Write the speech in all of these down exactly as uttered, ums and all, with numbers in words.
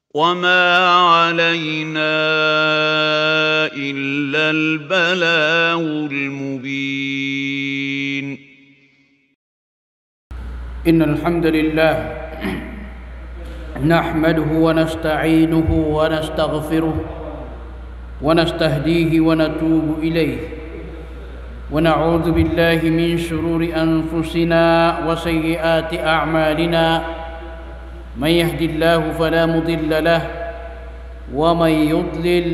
وما علينا إلا البلاغ المبين. إن الحمد لله نحمده ونستعينه ونستغفره ونستهديه ونتوب إليه، ونعوذ بالله من شرور أنفسنا وسيئات أعمالنا، من يهد الله فلا مضل له، ومن يضلل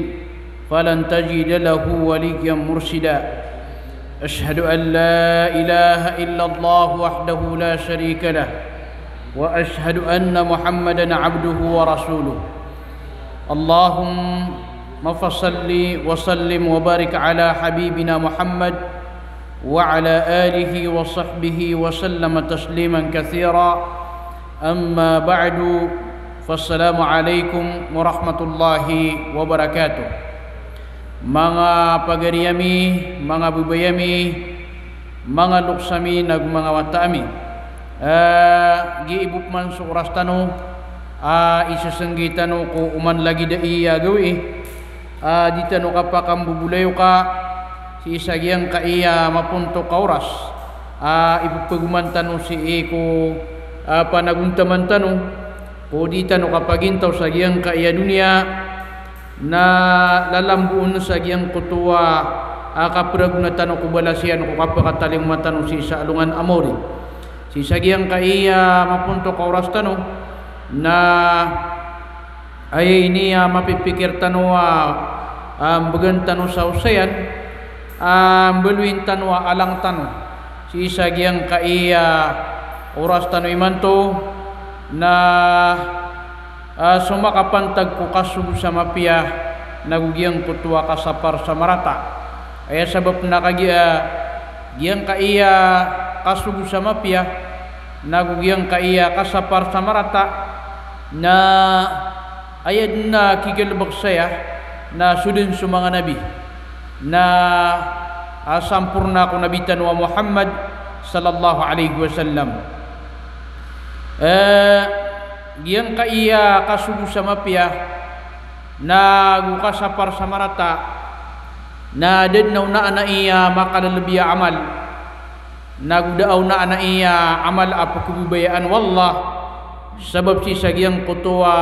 فلن تجد له وليا مرشدا. أشهد أن لا إله إلا الله وحده لا شريك له، وأشهد أن محمدا عبده ورسوله. اللهم فصل وسلم وبارك على حبيبنا محمد وعلى آله وصحبه وسلم تسليما كثيرا. أما بعد، فالسلام عليكم ورحمة الله وبركاته. Manga pagari ami, manga babay ami, manga loks ami, nago manga wata ami. Eh, giya bo pman so oras tano, ah, isasanggi tano ko oman lagid a aya gawii. Ah, di tano kapakambobolayoka sii sa giyangkaya mapontok a oras. Ah, ipepagoman tano sii ko, ah, panagontaman tano, ko di tano kapagintaw sa giyangkaya doniya, na lalamboon sa giyangkoto a, ah, kaperagona tano ko balas iyan ko kapakatalingoma tano sii sa alongan a maori. Sii sa giyangkaya mapontok a oras tano, na aya ini a mapipikir tano a, ah, mbegan tano sa osayan, ah, mbaloyin tano a alang tano sii sa giyangkaya oras tano imanto, na, ah, so makapantag ko kasogo sa mapiya nago giyangkoto a kasapar sa marata. Aya sabap na kagiya, ah, giyangkaya kasogo sa mapiya nago giyangkaya kasapar sa marata, na aya den a kigalebek saya na so den so manga nabi, na, ah, samporna ko Nabi tano a Muhammad sallallahu alaihi wasallam. Eh, giyangkaya kasogo sa mapiya nago kasapar sa marata, na da den a onaan a aya makalelebi a amal, nago da a onaan a aya amal a pekebabayaan o Allah, sabap sii sa giyangkoto a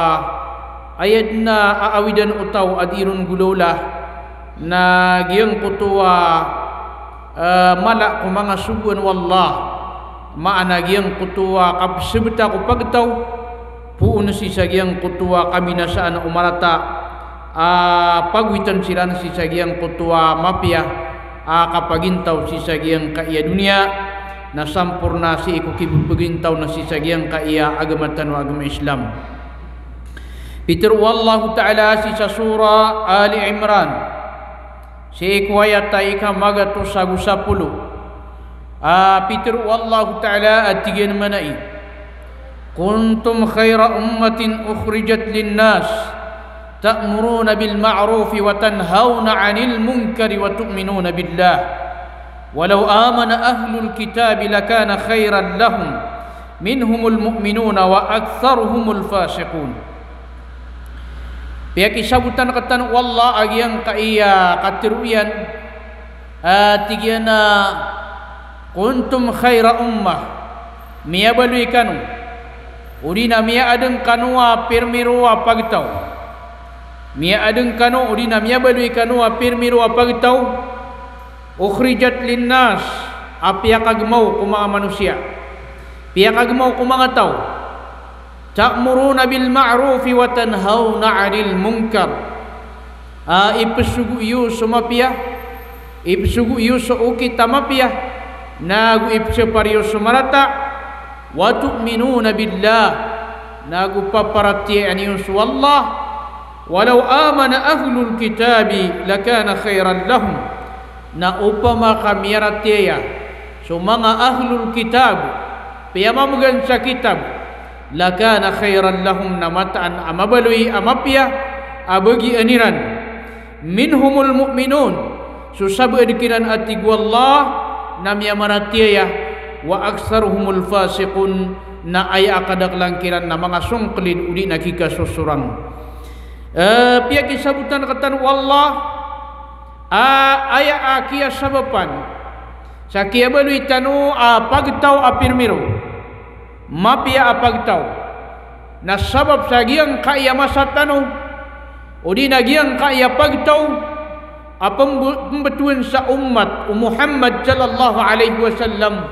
aya den a aawidan o taw a dii ron golawla, na giyangkoto a, eh, mala ko manga sogoan o Allah, maana giyangkoto a kapesebeta ko pagtaw, poon sii sa giyangkoto a kabinasaan o marata, ah, pagoitan siran sii sa giyangkoto a mapiya, ah, kapagintaw sii sa giyangkaya doniya, na samporna sii ko kipepagintaw na sii sa giyangkaya agama tano a agama Islam. Pitero o Allahu Ta'ala sii sa Surah Ali Imran, sii ko ayat a ika magatos ago sapolo. Ah, pitero o Allahu Ta'ala a tig iyan mambo a, "Kuntum khayra ummatin ukhrijat lin-nas, ta'muruna bil-ma'rufi wa tanhawna 'anil-munkari wa tu'minuna billah. Walaw amana ahlul-kitabi lakana khayran lahum, minhumul-mu'minuna wa aktharuhumul-fasiqun." Piyakisabotan rektano o Allah a giyangkaya katero iyan, a tig iyan a, "Kuntum khayra ummah." Miyabaloy kano, odi na miyaaden kano a pirmiro a pagtaw. Miyaaden kano, odi na miyabaloy kano a pirmiro a pagtaw. Ukhrijat lin-nas, a piyakagemaw ko manga manosiya. Piyakagemaw ko manga taw. Ta'muruna bil-ma'rufi wa tanhawna 'anil-munkar. A, ipesogo iyo so mapiya, ipesogo iyo so okit a mapiya, nago ipesapar iyo so marata, wa tu'minuna billah, nago paparatiyayaan iyo so Allah, walaw amana ahlul-kitabi lakana khayran lahum, na opama ka miyaratiyaya so manga ahlul-kitab, piyamamegan sa kitab, lakana khayran lahum, na mataan a mabaloy a mapiya a bagian iran. Minhumul-mu'minun, so sabaad kiran a tig o Allah na miyamaratiyaya, wa aktharuhumul-fasiqun, na aya a kadaklan kiran na manga songkelid odi na kikasosorang. Eh, piyakisabotan rktano o Allah a aya a kiyasabapan sa kiyabaloy tano a pagtaw a pirmiro, mapiya a pagtaw, na sabap sa giyangkaya masa tano, odi na giyangkaya pagtaw a pembe-, pembetowan sa ummat o Muhammad sallallahu alaihi wasallam,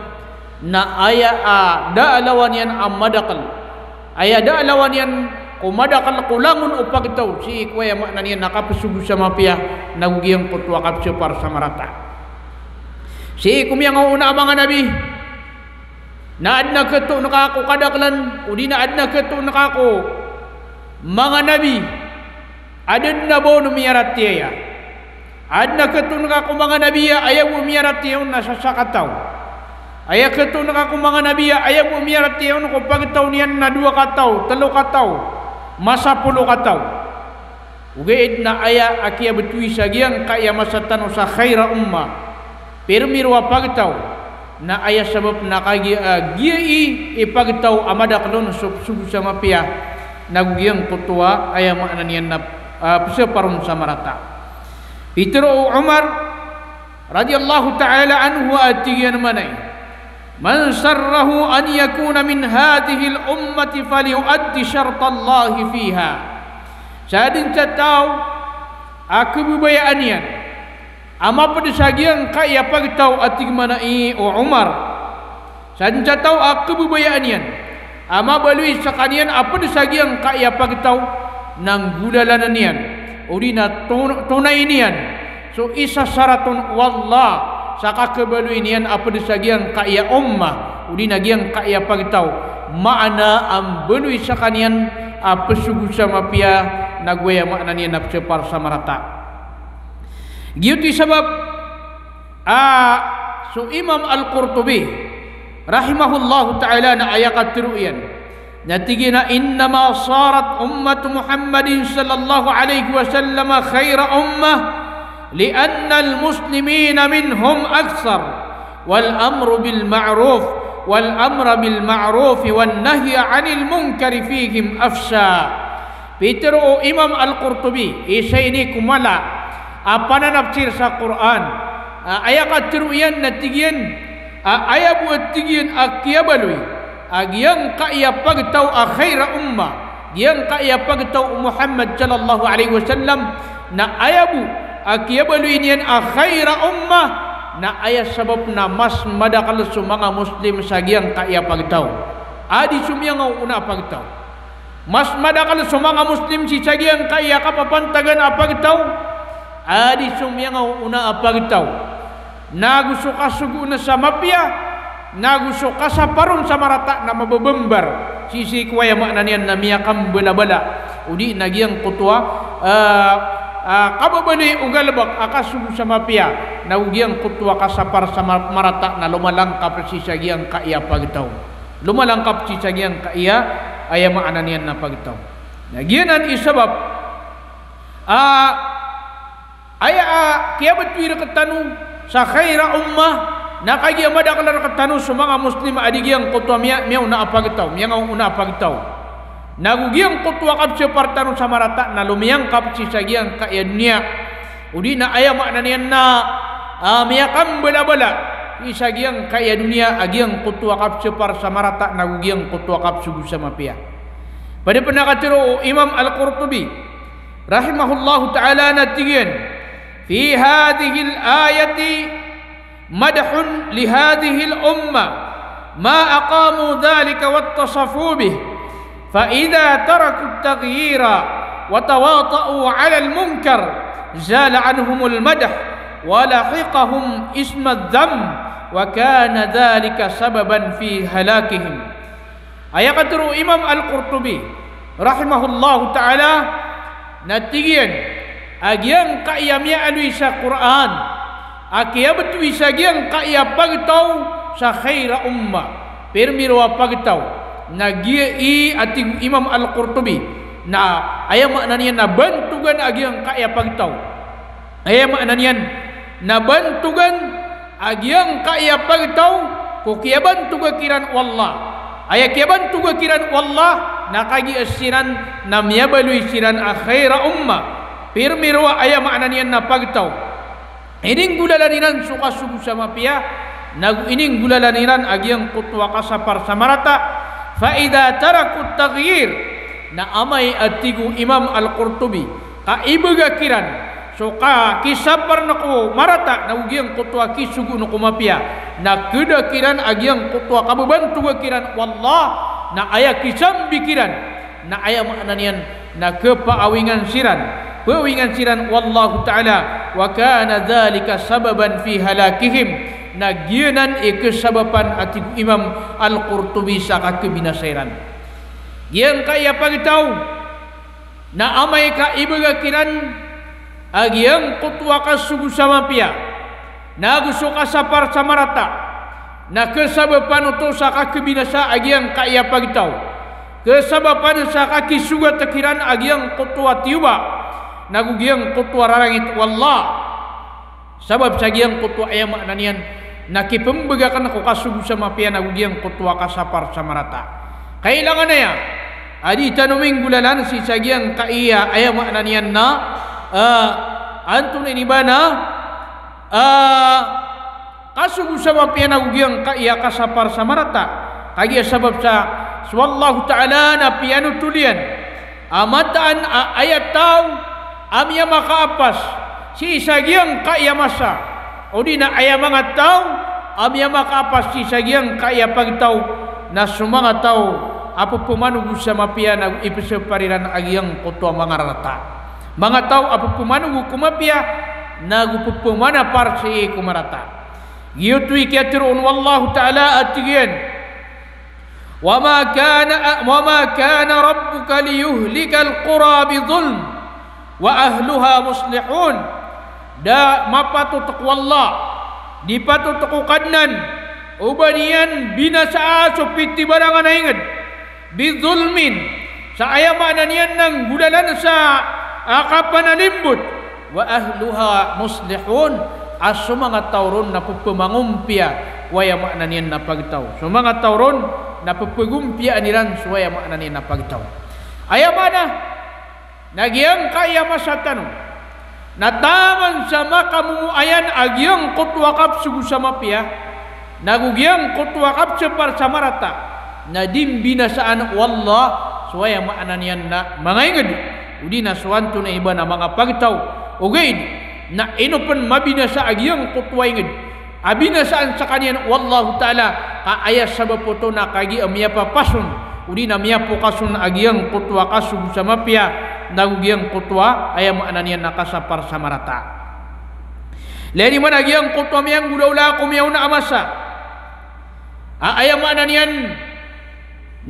na aya a da a lawan iyan a madakel. Aya da a lawan iyan ko madakel ko langon o pagtaw, sii ko aya maana niyan na kapesogo sa mapiya, nago giyangkoto a kapesapar sa marata. Sii ko miyangaoona a manga nabi, na aden a ketoon ka ko kadaklan, odi na aden a ketoon ka ko manga nabi, aden a ba on miyaratiyaya. Aden a ketoon ka ko manga nabi a aya bo miyaratiyaya on na sasakataw. Aya ketoon ka ko manga nabi a aya bo miyaratiyaya on ko pagtaw niyan na dowa kataw, telo kataw, masapolo kataw. Ogaid na aya a kiyabetowi sa giyangkaya masa tano sa khaira ummah, pirmiro a pagtaw, na aya sabap na kagiya, ah, giya i, i pagtaw a madakel on so pesogo sa mapiya, nago giyangkoto a aya maana niyan na, ah, pesapar on sa marata. Pitero o Umar radiyallahu ta'ala anhu a tig iyan mambo a, "Man sarrahu an yakuna min hadhihil ummati falyuaddi shartallahi fiha." Sa den sa taw a kebebayaan iyan a maped sa giyangkaya pagtaw, a tig mambo o Umar. Sa den sa taw a kebebayaan iyan a mabaloy sekaniyan a ped sa giyangkaya pagtaw, na nggolalan iyan, odi na ton-, tonayn iyan so isasarat on o Allah sa kakebaloy niyan a ped sa giyangkaya ummah, odi na giyangkaya pagtaw, maana a mbaloy sekaniyan a pesogo sa mapiya, nago aya maana niyan na pesapar sa marata. Giyoto i sabap a so Imam Al-Qurtubi rahimahullahu ta'ala na aya katero iyan, na tig iyan a, "Innama sarat ummatu Muhammadin sallallahu alaihi wasallam khaira ummah, li'annal muslimina minhum akthar, wal amru bil ma'ruf, wal amra bil ma'ruf wan nahya anil munkari fihim afsha." Pitero o Imam Al-Qurtubi, isa ini ko mala a pananapsir sa Qur'an, a, aya katero iyan na tig iyan a, aya bo a tig iyan a kiyabaloy a giyangkaya pagtaw a khaira ummah, giyangkaya pagtaw o Muhammad sallallahu alaihi wasallam, na aya bo a kiyabaloy niyan a khaira ummah, na aya sabap na mas madakel so manga Muslim sa giyangkaya pagtaw a di so miyangaoona a pagtaw. Mas madakel so manga Muslim sii sa giyangkaya kapapantagan a pagtaw a di so miyangaoona a pagtaw. Nago so kasogoon sa mapiya, nago so kasapar on sa marata na mababambar sii, sii ko aya maana niyan na miyakambalabala, odi na giyangkoto a, ah, ah, kababaloy o galebek a kasogo sa mapiya, nago giyangkoto a kasapar sa ma-, marata na lomalangkap sii sa giyangkaya pagtaw. Lomalangkap sii sa giyangkaya, aya maana niyan na pagtaw. Na giyanan i sabap, ah, aya a kiyabetowi rektano sa khaira ummah, na kagiya madakel rektano so manga Muslim a di giyangkoto a miya-, miyaona a pagtaw, miyangaoona a pagtaw. Nago giyangkoto a kapesapar tano sa marata na lomiyangkap sii sa giyangkaya doniya. Odi na aya maana niyan na, ah, miyakambalabala sii sa giyangkaya doniya a giyangkoto a kapesapar sa marata nago giyangkoto a kapesogo sa mapiya. Ped pen a katero o Imam Al-Qurtubi rahimahullahu ta'ala na tig iyan, "Fi hadhihil ayati madhun li hadhihil ummah, ma aqamu dhalika wattasafu bih, fa idha tarakut taghyira wa tawata'u 'alal munkar, zala 'anhumul madh, wa lahiqahum ismudh dhamm, wa kana dhalika sababan fi halakihim." Aya katero o Imam Al-Qurtubi rahimahullahu ta'ala na tig iyan a giyangkaya miyaaloy sa Qur'an a kiyabetowi sa giyangkaya pagtaw sa khaira ummah, pirmiro a pagtaw, na giya i, a tig o Imam Al-Qurtubi, na aya maana niyan na bantogan a giyangkaya pagtaw. Aya maana niyan na bantogan a giyangkaya pagtaw ko kiyabantoga kiran o Allah. Aya kiyabantoga kiran o Allah Na kagiya siran na miyabaloy siran a khayra ummah. Pirmiro a aya maana niyan na pagtaw. Ininggolalan iran so kasogo sa mapiya, nago ininggolalan iran a giyangkoto a kasapar sa marata. Fa idha tarakut taghyir, na amay a tig o Imam Al-Qurtubi, ka ibaga kiran so ka-, kisapar ko marata, nago giyangkoto a kisogo ko mapiya, na khada kiran a giyangkoto a kababantoga kiran o Allah, na aya kisambi kiran, na aya maana niyan na khapaawingan siran, paawingan siran o Allahu Ta'ala, wa kana dhalika sababan fi halakihim, na giyanan i kasabapan a tig o Imam Al-Qurtubi sa kakhabinasa iran. Giyangkaya pagtaw, na amay ka ibaga kiran a giyangkoto a kasogo sa mapiya, nago so kasapar sa marata, na kasabapan oto sa kakhabinasa a giyangkaya pagtaw. Kasabapan sa kakisogat kiran a giyangkoto a tiyoba, nago giyangkoto a rarangit o Allah. Sabap sa giyangkoto a aya maana niyan na kipembegakn ko kasogo sa mapiya nago giyangkoto a kasapar sa marata. Kailangan aya a di tano minggolalan sii sa giyangkaya aya maana niyan na, ah, antonaa ini ba na, ah, kasogo sa mapiya nago giyangkaya kasapar sa marata. Kagiya sabap sa so Allahu Ta'ala na piyanotol iyan a mataan a aya taw a miyamakaapas sii sa giyangkaya masa, odi na aya manga taw a miyamakaapas sii sa giyangkaya pagtaw, na so manga taw a pepemanogo sa mapiya nago ipesapar iran a giyangkoto a manga rarata. Manga taw a pepemanogo ko mapiya nago pepemanapar sii ko marata. Giyoto i kiyatharo on o Allahu Ta'ala a tig iyan, "Wa ma kana, wa ma kana rabbuka liyuhlikal qura bidhulm wa ahluha muslihun." Da mapatot ko Allah, di patot ko Kadnan o ba niyan binasaa so pitibarangan a inged, bidhulmin, sa aya maana niyan na nggolalan sa, ah, kapanalimbot, wa ahluha muslihun, a so manga taw ron na pepemangompiya ko aya maana niyan na pagtaw. So manga taw ron na pepegompiyaan iran so aya maana niyan na pagtaw. Aya maana na giyangkaya masa tano na taman sa makamomoayan a giyangkoto a kapsogo sa mapiya nago giyangkoto a kapsapar sa marata, na di mbinasaan o Allah so aya maana niyan na manga inged, odi na so antonaa i ba na manga pagtaw. Ogaid na ino pen mabinasa a giyangkoto a inged a binasaan sekaniyan o Allahu Ta'ala, ka aya sabap oto na kagiya miyapapas on, odi na miyapokas on a giyangkoto a kasogo sa mapiya nago giyangkoto a aya maana niyan na kasapar sa marata. Lagid iman a giyangkoto a miyanggolawla ko miyaona a masa a aya maana niyan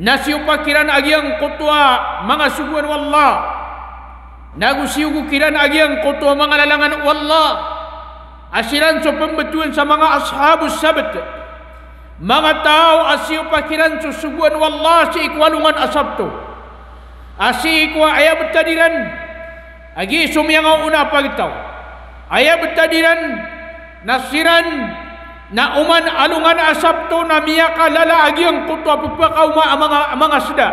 na siyopa kiran a giyangkoto a manga sogoan o Allah, nago siyogo kiran a giyangkoto a manga lalangan o Allah, a siran so pembetowan sa manga ashabus sabt. Manga taw a siyopa kiran so sogoan o Allah sii ko alongan a Sabto, a sii ko aya betad iran a giya so miyangaoona a pagtaw. Aya betad iran na siran na oman alongan a Sabto na miyakalala a giyangkoto a pepakaoma a manga, a manga seda.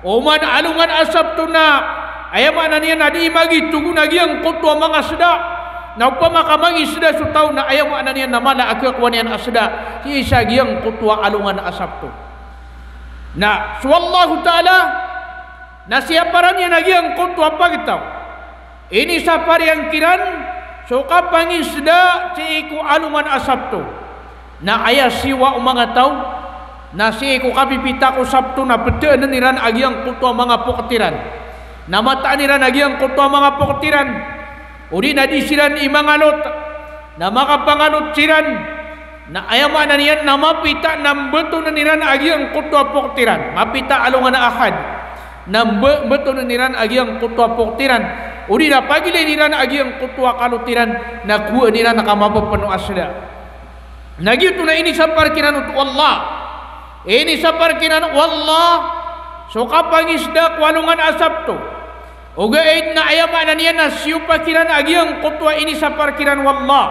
Oman alongan a Sabto na aya maana niyan na di magitogon a giyangkoto a manga seda. Na opama ka mangiseda so taw na aya maana niyan na mala a khakowa niyan a seda sii sa giyangkoto a alongan a Sabto. Na so Allahu Ta'ala na siyaparan iyan a giyangkoto a pagtaw. Inisapar iyan kiran so kapangiseda sii ko alongan a Sabto. Na aya siyowa o manga taw na sii ko kapipita ko Sabto na peteenen iran a giyangkoto a manga poket iran. Na mataan iran a giyangkoto a manga poket iran, odi na di siran i mangalot. Na makapangalot siran, na aya maana niyan na mapita na mbetonen iran a giyangkoto a poket iran. Mapita alongan a Ahad na mbe-, mbetonen iran a giyangkoto a poket iran, odi na pagilain iran a giyangkoto a kalot iran, na kowaan iran ka mapepeno a seda. Na giyoto na inisapar kiran oto o Allah. Inisapar kiran o Allah so kapangiseda ko alongan a Sabto. Ogaid na aya maana niyan na siyopa kiran a giyangkoto a inisapar kiran o Allah,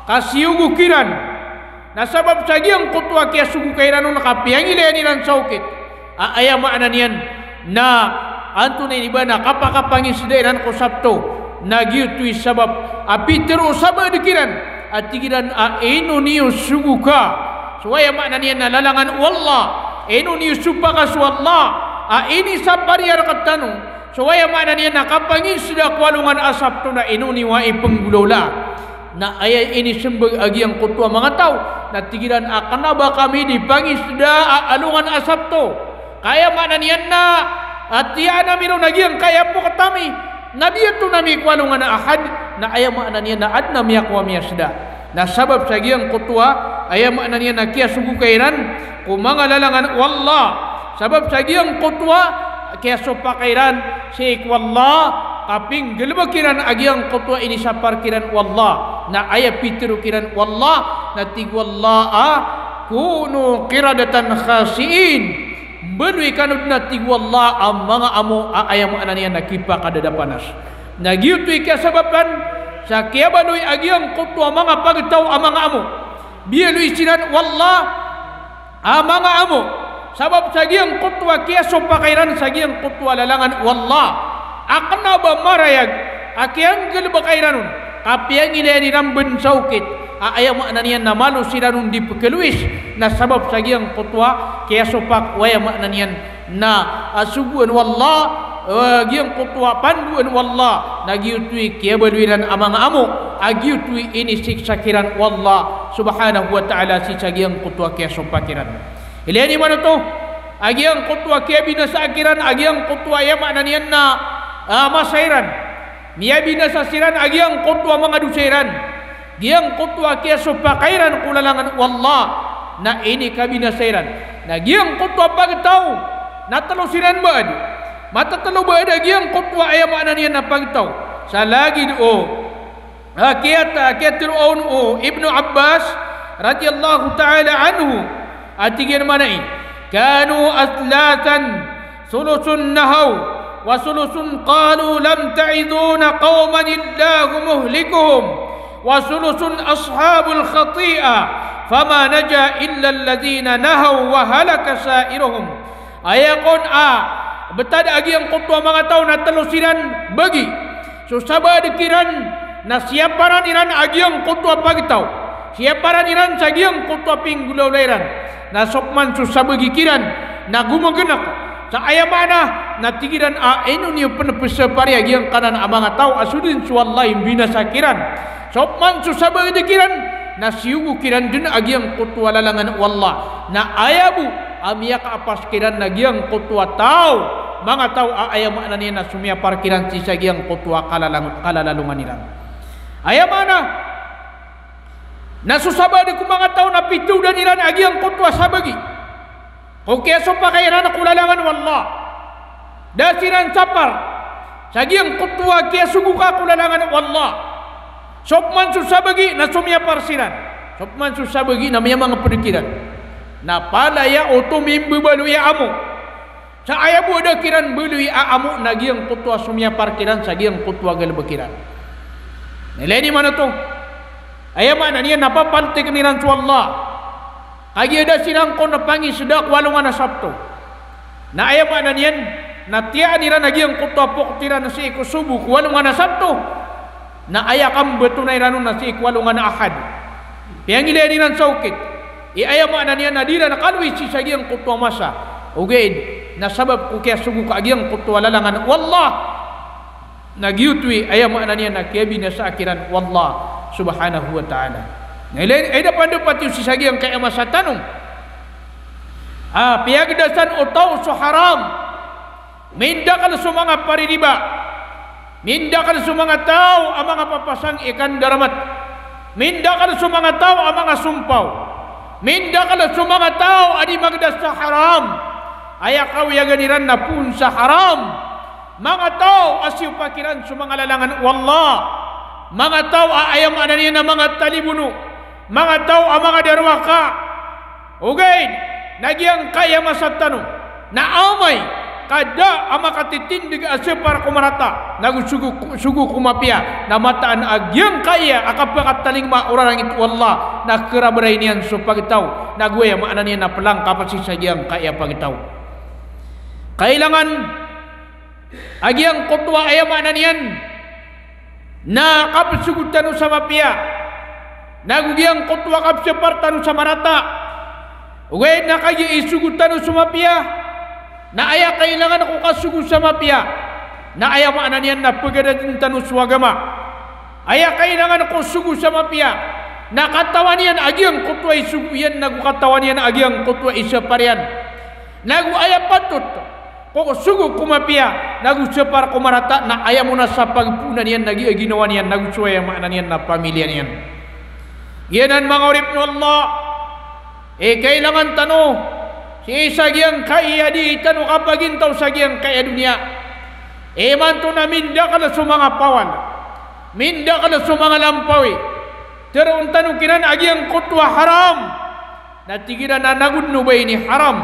ka siyogo kiran. Na sabap sa giyangkoto a kiyasogoka iran on ka piyangilayan iran sa okit a aya maana niyan Na antonaa ini ba na kapakapangisda iran ko Sabto, na giyoto i sabap a pitharo o sabaad kiran a tig iran a ino niyo sogoka so aya maana niyan na lalangan o Allah, ino niyo sopaka so Allah a inisapar iyan rktano so aya maana niyan na kapangisda ko alongan a Sabto na ino niyo a ipnggolawla. Na aya inismbag a giyangkoto a manga taw, na tig iran a kna ba kami di pangisda a alongan a Sabto. Ka aya maana niyan na, a tiyaan ami ron a giyangkaya pokat ami, na biyaton ami ko alongan a Ahad, na aya maana niyan na adn a miyakowa miyasda. Na sabap sa giyangkoto a, aya maana niyan na kiyasogoka iran ko manga lalangan o Allah. Sabap sa giyangkoto a kiyasopaka iran sii ko Allah, ka pinggalbk iran a giyangkoto a inisapar kiran o Allah. Na aya pitharo kiran o Allah, na tig o Allah a, "Kunu qiradatan khasi'in." Mbaloy kano dn a tig o Allah a manga amo a aya maana niyan na kipakadadapanas. Na giyoto i kiyasabapan sa kiyabaloy a giyangkoto a manga pagtaw a manga amo. Biyaloy siran o Allah a manga amo, sabap sa giyangkoto a kiyasopaka iran sa giyangkoto a lalangan o Allah. A kna ba marayag a kiyanggalbka iran on, ka piyangilaya iran bn sa okit a aya maana niyan na malo siran on di pkhalowis, na sabap sa giyangkoto a kiyasopak o aya maana niyan na, a, sogoan o Allah, a, giyangkoto a pandoan o Allah, na giyoto i kiyabaloy iran a manga amo, a giyoto i inisiksa kiran o Allah subhanahu wa ta'ala sii sa giyangkoto a kiyasopak iran. Ilaya niyo man oto, a giyangkoto a kiyabinasa kiran, a giyangkoto a aya maana niyan na, a, masa iran. Miyabinasa siran a giyangkoto a manga dosa iran. Giyangkoto a kiyasopaka iran ko lalangan o Allah, na inikabinasa iran. Na giyangkoto a pagtaw, na tlo siran baad. Matatlo baad a giyangkoto a aya maana niyan na pagtaw. Sa lagid o, a, kiyata-, kiyatharoa on o Ibnu Abbas radiyallahu ta'ala anhu, a tig iyan mambo a, "Kanu thalathan, thuluthun nahaw, wa thuluthun qalu lam ta'idhuna qawman illahu muhlikuhum, wa thuluthun ashabul khati'ah, fama naja illa alladhina nahaw wa halaka sa'iruhum." Aya kon a btad a giyangkoto a manga taw na tlo siran bagi. So sabaad kiran na siyaparan iran a giyangkoto a pagtaw. Siyaparan iran sa giyangkoto a pinggolawla iran. Na so pman so sabagi kiran na gomagnak. Sa aya maana na tig iran a ino niyo pn pzapari a giyangkanan a manga taw a so dn so Allah i mbinasa kiran. So pman so sabaad kiran na siyogo kiran dn a giyangkoto a lalangan o Allah. Na aya bo a miyakaapas kiran na giyangkoto a taw, manga taw a aya maana niyan na somiyapar kiran sii sa giyangkoto a kalalang-, kalalalongan iran. Aya maana na so sabaad ko manga taw na pithawdan iran a giyangkoto a sabagi ko kiyasopaka iran ko lalangan o Allah. Da siran sapar sa giyangkoto a kiyasogoka ko lalangan o Allah. So pman so sabagi na somiyapar siran. So pman so sabagi na miyamangpd kiran. Na palaya oto mimbabaloy a amo. Sa aya bo a da kiran baloy a amo na giyangkoto a somiyapar kiran sa giyangkoto a galbk iran. Na ilaya niyo man oto. Aya maana niyan na papaltikn iran so Allah. Kagiya da siran kon pangisda ko alongan a Sabto. Na aya maana niyan na tiyaan iran a giyangkoto a pokat iran sii ko sobo ko alongan a Sabto. Na aya kambtona iran on na sii ko alongan a Ahad. Piyangilayan iran sa okit i aya maana niyan na di iran kalowis sii sa giyangkoto a masa. Ogaid na sabap ko kiyasogoka a giyangkoto a lalangan o Allah. Na giyoto i aya maana niyan na kiyabinasa kiran o Allah subhanahu wa ta'ala. Na ilay, ay da pandapat iyo sii sa giyangkaya masa tano a piyagdasan o taw so haram. Mindakl so manga paririba. Mindakl so manga taw a manga papasang i kandaramat. Mindakl so manga taw a manga sompaw. Mindakl so manga taw a di magdas sa haram. Aya kawiyagan iran na poon sa haram. Manga taw a siyopak iran so manga lalangan o Allah. Manga taw a aya maana niyan na manga talibono. Manga taw a manga darowaka. Ogaid na giyangkaya masa tano na amay ka da a makatitindg a sipar ko marata, nago sogo, sogo ko mapiya, na mataan a giyangkaya a kapakatalingoma o rarangit o Allah na karabaray niyan so pagtaw, nago aya maana niyan na plangkap sii sa giyangkaya pagtaw. Kailangan a giyangkoto a aya maana niyan na kapsogo tano sa mapiya, nago giyangkoto a kapsapar tano sa marata. Ogaid na kagiya isogo tano so mapiya, na aya kailangan ko kasogo sa mapiya, na aya maana niyan na pagadaden tano so agama. Aya kailangan ko sogo sa mapiya, na katawan iyan a giyangkoto a isogo iyan, nago katawan iyan a giyangkoto a isapar iyan. Nago aya patot ko sogo ko mapiya, nago sapar ko marata, na aya mona sa pagpoonan iyan, na giya ginawa niyan, nago so aya maana niyan na pamiliya niyan. Giyanan manga oripn o Allah, e, kailangan tano sii sa giyangkaya di tano kapagintaw sa giyangkaya doniya. Imanto na mindakl so manga pawal, mindakl so manga lampawi. Tharoon tano kiran a giyangkoto a haram. Na tig iran a nago dn o ba ini haram,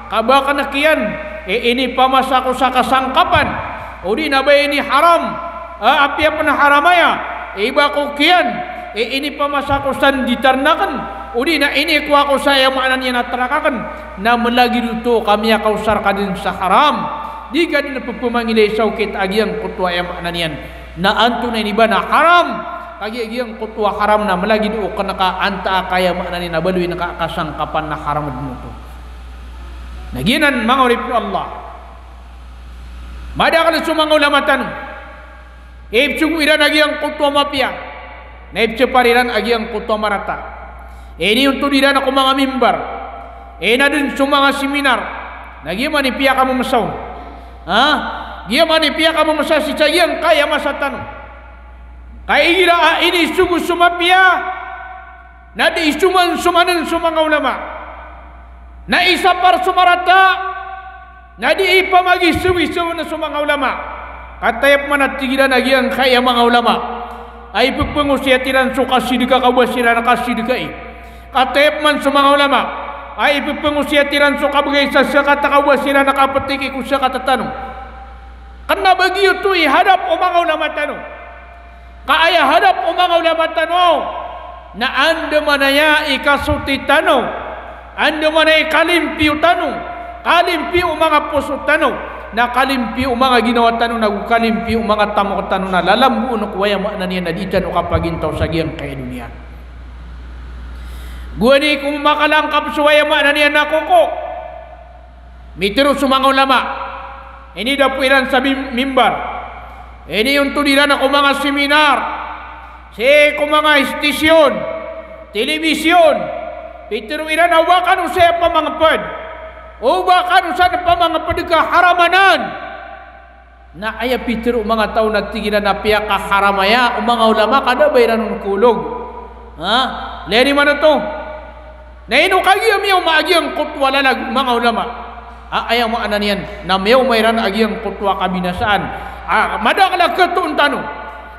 ka ba akn kiyan, e, inipamasa ko sa kasangkapan, odi na ba ini haram, a, apiya pn haram aya, e, iba ko kiyan, e, inipamasa ko sa nditarn akn, odi na inikowa ko sa aya maana niyan a trak akn, na mlagid oto ka miyakaosar ka dn sa haram. Di ka dn pphamangilay sa okit a giyangkoto a aya maana niyan na antonaa ini ba na haram, kagiya giyangkoto a haram na mlagid o kna ka antaa ka aya maana niyan na baloy ngka a kasangkapan na haram dn oto. Na giyanan manga oripn o Allah. Madakl so manga ulama tano, ipsogo iran a giyangkoto a mapiya, na ipsapar iran a giyangkoto a marata. Iniontod iran ko manga mimbar, inadn so manga seminar. Na giya man i piyakamamsa on, ha? Giya man i piyakamamsa sii sa giyangkaya masa tano. Ka igira a inisogo so mapiya, na di isomansomanan so manga ulama, na isapar so marata, na di ipamagisawisaw na so manga ulama. Kataya pman a tig iran a giyangkaya manga ulama a ippangosiyat iran so kasidka ka o ba siran kasidkai. Kataya pman so manga ulama a ippangosiyat iran so kabgay sa zakat ka o ba siran kaptiki ko zakat tano. Kna ba giyoto i hadap o manga ulama tano. Ka aya hadap o manga ulama tano na andamanaya i kasoti tano, andamanaya i kalimpiyo tano, kalimpiyo o manga poso tano, na kalimpiyo o manga ginawa tano, nago kalimpiyo o manga tamok tano na lalamboon ko aya maana niyan na di tano kapagintaw sa giyangkaya doniya. Gowani ko makalangkap so aya maana niyan na koko. Mitharo so manga ulama, inidapo iran sa mim-, mimbar, iniontod iran ko manga seminar, sii ko manga istisyon, telebisyon, pitharo iran a o ba kano saya pamangpd, o ba kano san pamangpd ka haram anan. Na aya pitharo o manga taw na tig iran a piyakaharam aya o manga ulama ka da ba iran on kolog. Ha? Lagid iman oto. Na ino kagiya miyaoma a giyangkoto a lalag o manga ulama a aya maana niyan na miyaoma iran a giyangkoto a kabinasaan a madakl a khatoon tano.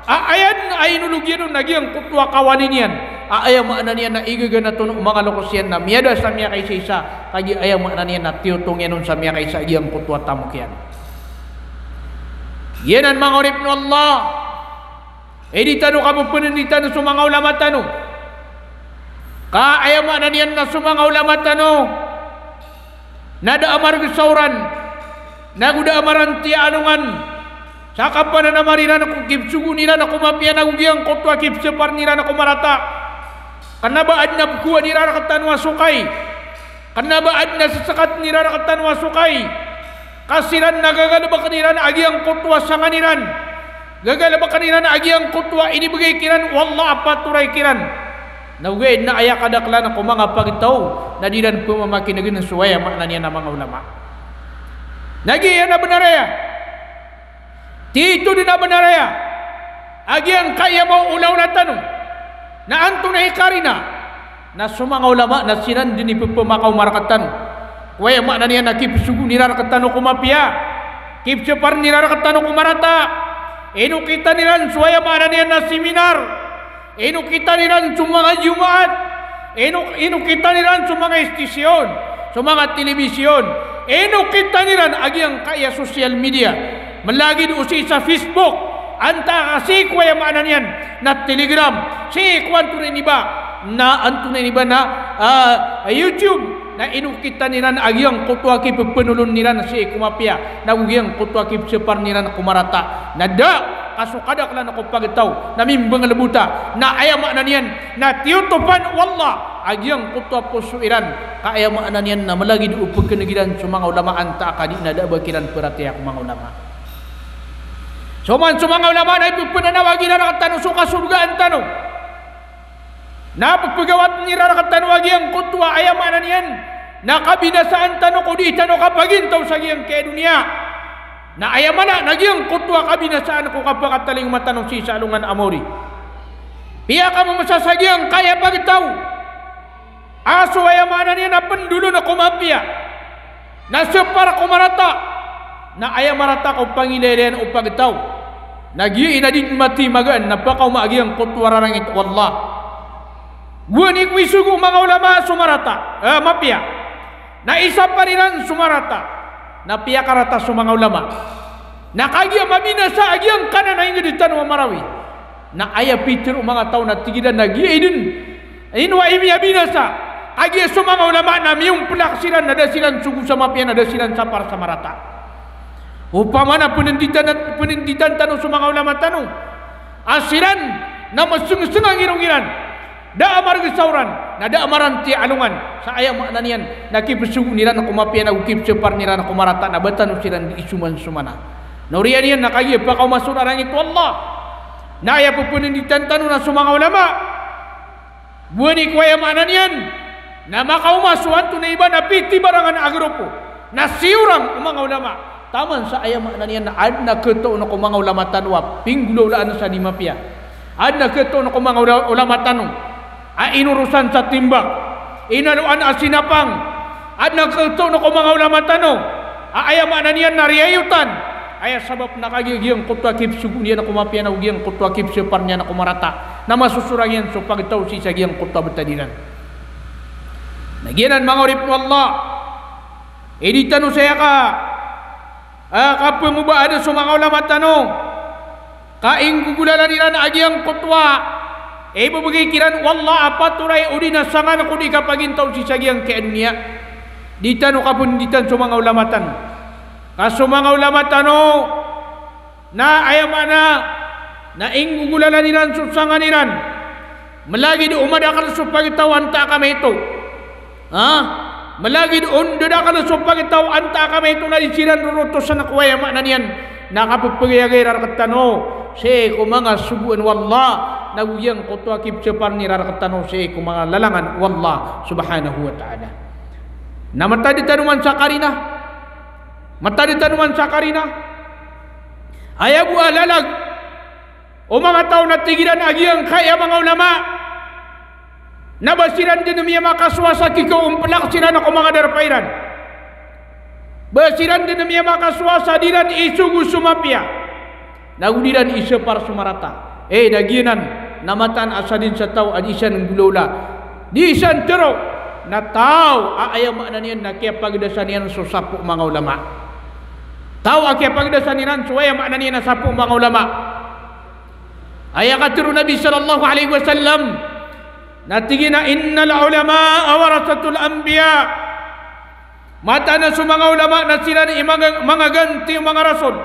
A aya dn a inolog iyan on a giyangkoto a kawali niyan a aya maana niyan na igaganat on o manga loks iyan na miyada sa miyakaisaisa, kagiya aya maana niyan na tiyotong iyan on sa miyakaisa a giyangkoto a tamok iyan. Giyanan manga oripn o Allah, e di tano kapphnditana so manga ulama tano. Ka aya maana niyan na so manga ulama tano na da a marg sa oran, nago da a marantiya alongan sa kapananamar iran ko kipsogoon iran ko mapiya, nago giyangkoto a kipsapar iran ko marata. Kna ba adn a pkowaan iran rktano a sokay. Kna ba adn a sskatn iran rktano a sokay. Ka siran na gagalbkn iran a giyangkoto a sangan iran. Gagalbkn iran a giyangkoto a inibgay kiran o Allah a patoray kiran. Na ogaid na aya kadaklan ko manga pagtaw na di iran pmamakinegn so aya maana niyan a manga ulama. Na giya na bnar aya. Tito dn a bnar aya a giyangkaya maolaola tano na antonaa i karina na so manga ulama na siran dn i pphmakaoma rktano ko aya maana niyan na kipsogoon iran rktano ko mapiya, kipsaparn iran rktano ko marata. Inokitan iran so aya maana niyan na seminar. Inokitan iran so manga Jumaat, ino-, inokitan iran so manga istisyon, so manga telebisyon, inokitan iran a giyangkaya social media. Mlagid o sii sa Facebook, antaa ka sii ko aya maana niyan na Telegram, sii ko antonaa ini ba na, antonaa ini ba na, ah, YouTube. Na inokitan iran a giyangkoto a kipephenolon iran sii ko mapiya, na go giyangkoto a kipsepar iran ko marata. Na da, ka so kadaklan ko pagtaw na mimbangalebota, na aya maana niyan na tiyotopan o Allah a giyangkoto a poso iran, ka aya maana niyan na malagid o pekeneg iran so manga ulama antaa ka di na da a ba kiran peratiyaya ko manga ulama. So man so manga ulama na ipephenanawag iran rektano so kasorgaan tano. Na pepegawat iran rektano a giyangkoto a aya maana niyan na kabinasaan tano ko di tano kapagintaw sa giyangkai a doniya. Na aya maana na giyangkoto a kabinasaan ko kapakatalingoma tano sii sa alongan a maori. Piyakamomosa sa giyangkai a pagtaw a so aya maana niyan na pendolon ko mapiya, na separ ko marata, na aya marata ko pangilaylayan o pagtaw. Na giya i na di matimagaan na pakaoma a giyangkoto a rarangit o Allah. Gowani ko isogo o manga ulama so marata, eh, mapiya. Na isapar iran so marata, na piyakarata so manga ulama. Na kagiya mabinasa a giyangkanan a inged tano a Marawi. Na aya pitharo o manga taw na tig iran a giya i den, ino a miyabinasa, kagiya so manga ulama na miyompelak siran, na da siran sogo sa mapiya, na da siran sapar sa marata. Opama na penenditan, penenditan tano so manga ulama tano a siran na mesengseng a ngirong iran, da a margesaw ran, na da a maranti a alongan, sa aya maana niyan na kipsogoon iran ko mapiya na go kipsepar iran ko marata, na ba tano siran di isomansomana. Na oriyan iyan na kagiya pakaoma so rarangit o Allah. Na aya pepenenditan tano na so manga ulama, gowani ko aya maana niyan na makaoma so antonaa i ba na pitibarangan a grupo, na siyorang o manga ulama. Taman sa aya maana niyan na aden a ketoon ko manga ulama tano a pinggolawlaan sa di mapiya. Aden a ketoon ko manga ula-, ulama tano a inorosan sa timbak, inaloan a sinapang. Aden a ketoon ko manga ulama tano a aya maana niyan na riyayotan. Aya sabap na kagiya giyangkoto a kipsogoon iyan ko mapiya na go giyangkoto a kipsepar iyan ko marata, na masosorang iyan so pagtaw sii sa giyangkoto a betad iran. Na giyanan manga oripen o Allah, i di tano saya ka, ah, kapengobaan so manga ulama tano, ka inggogolalan iran a giyangkoto a ibebegay kiran o Allah a patoray odi na sangan ko di kapagintaw sii sa giyangkai a doniya. Di tano kapenenditan so manga ulama tano. Ka so manga ulama tano na aya maana na inggogolalan iran so sangan iran. Melagid o madakel so pagtaw antaa ka maito. Ha? Melagid o ndadakel so pagtaw antaa ka maito na di siran rorotosan ko aya maana niyan na kapepegayagay iran rektano sii ko manga sogoan o Allah, na go giyangkoto a kipsepar iran rektano sii ko manga lalangan o Allah subhanahu wa ta'ala. Na matad tano man sa karina. Matad tano man sa karina. Aya bo a lalag o manga taw na tig iran a giyangkai a manga ulama na ba siran den miyamakasowa sa kikaompelak siran ko manga darpa iran. Ba siran den miyamakasowa sa di ran isogo so mapiya, na go di ran isepar so marata. Eh, na giyanan na mataan a sadn sa taw a di san nggolawla, di san tero, na taw a aya maana niyan na kiyapagdasan iyan so sapo o manga ulama. Taw a kiyapagdasan iran so aya maana niyan na sapo o manga ulama. Aya katero o Nabi sallallahu alaihi wasallam na tig iyan a, "Innal ulama'a warathatul anbiya." Mataan a so manga ulama na siran i manga, manga ganti o manga rasul.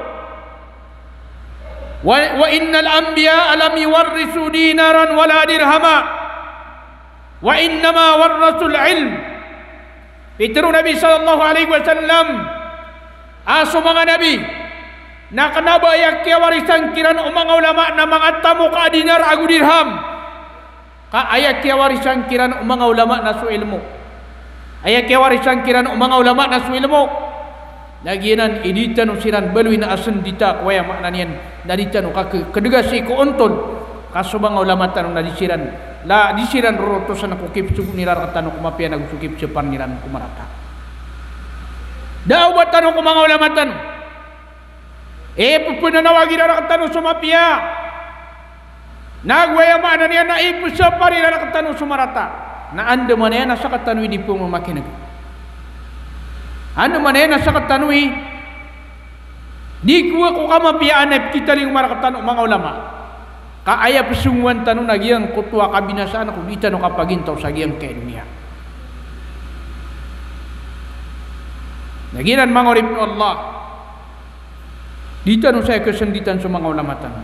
Wa, wa innal anbiya'a lam yuwarrithu dinaran wala dirhama. Wa innama warrathul ilm. Pitero o Nabi sallallahu alaihi wasallam a so manga nabi na kena ba aya kiyawarisan kiran o manga ulama na manga tamok a dinar ago dirham. Ka aya kiyawarisan kiran o manga ulama na so ilmo. Aya kiyawarisan kiran o manga ulama na so ilmo. Na giyanan i di tano siran baloyin a sendita ko aya maana niyan na di tano ka ke-, kedega sii ko ontol. Ka so manga ulama tano na di siran, la, di siran rorotosan ko kipsogoon iran rektano ko mapiya na go so kipsepar iran ko marata. Da a oba tano ko manga ulama tano. Eh, pepenanawag iran rektano so mapiya. Na go aya maana niyan na ipesepar iran rektano so marata. Na andamanaya na sektano i di pemamakineg. Andamanaya na sektano i di kowa ko kamapiyaan a ipekitalingoma rektano o manga ulama. Ka aya pesongowan tano na giyangkoto a kabinasaan ko di tano kapagintaw sa giyangkai a doniya. Na giyanan manga oripn o Allah, di tano saya kasanditan so manga ulama tano.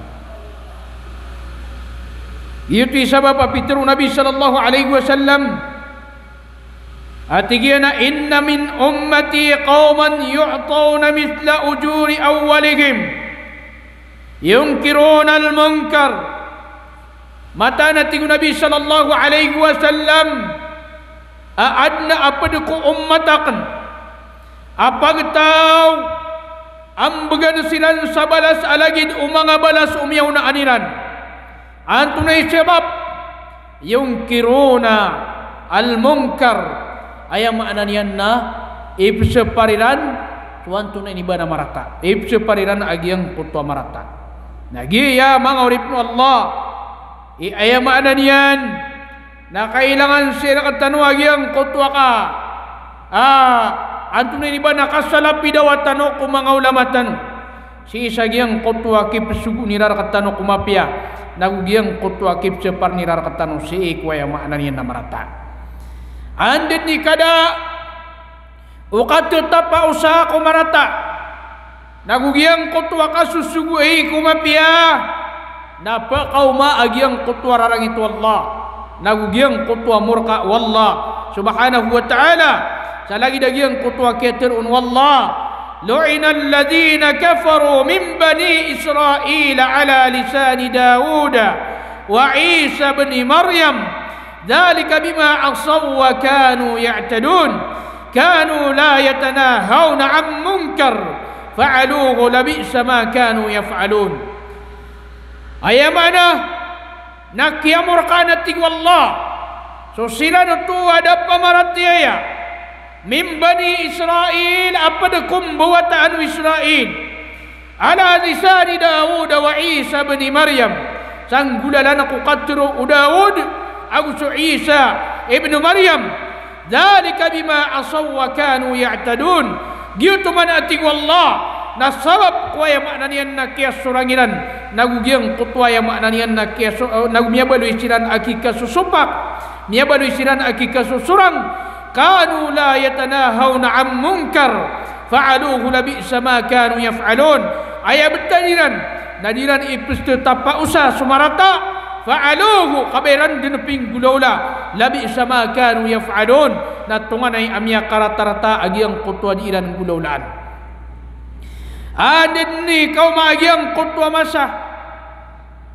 Giyoto i sabap a pitharo o Nabi sallallahu alaihi wasallam, a tig iyan a, "Inna min ummati qawman yu'tawna mithla ujuri awwalihim, yunkirunal munkar." Mataan a tig o Nabi sallallahu alaihi wasallam a adn a pd ko ummat akn a pagtaw a mbgan siran sa balas a lagid o manga balas o miyaonaan iran. Antonaa i sabap? Yunkirunal munkar. Aya maana niyan na ipsapar iran so antonaa ini ba na marata. Ipsapar iran a giyangkoto a marata. Na giya manga oripn o Allah, i aya maana niyan na kailangan sii rktano a giyangkoto a ka, a, antonaa ini ba na kasalapidawa tano ko manga ulama tano sii sa giyangkoto a kipsogoon iran rktano ko mapiya, nago giyangkoto a kipsapar iran rktano sii ko aya maana niyan na marata. Anda dn i kada o katatapaosa ko marata, nago giyangkoto a kasosogoai ko mapiya, na pkaoma a giyangkoto a rarangit o Allah, nago giyangkoto a morka o Allah subhanahu wa ta'ala. Sa lagid a giyangkoto a kiyatharoon o Allah, "Lu'inal ladhina kafaru min bani Israila ala lisani Dawuda wa Isa ibni Maryam, dhalika bima asaw wa kanu ya'tadun, kanu la yatanahawna an munkar fa'aluhu, labi'sa ma kanu yaf'alun." Aya maana na kiyamorkaan, a tig o Allah, so siran oto a da pamaratiyaya, min bani Israil, a pd ko mbawataan o Israil, ala lisani Dawud wa Isa ibni Maryam, sa nggolalan ko katharo o Dawud ago so Isa ibnu Maryam. Dhalika bima asaw wa kanu ya'tadun. Giyoto man, a tig o Allah, na sabap ko aya maana niyan na kiyasorang iran, nago giyangkoto a aya maana niyan na kiyaso-, nago miyabaloy siran a kikasosopak, miyabaloy siran a kikasosorang. Kanu la yatanahawna an munkar fa'aluhu, labi'sa ma kanu yaf'alun. Aya btad iran na di iran ipsatatapaosa so marata, fa'aluhu, ka ba iran dn pinggolawla, labi'sa ma kanu yaf'alun, na tonganay a miyakaratarata a giyangkoto a di iran nggolawlaan. Anda dn i kaoma a giyangkoto a masa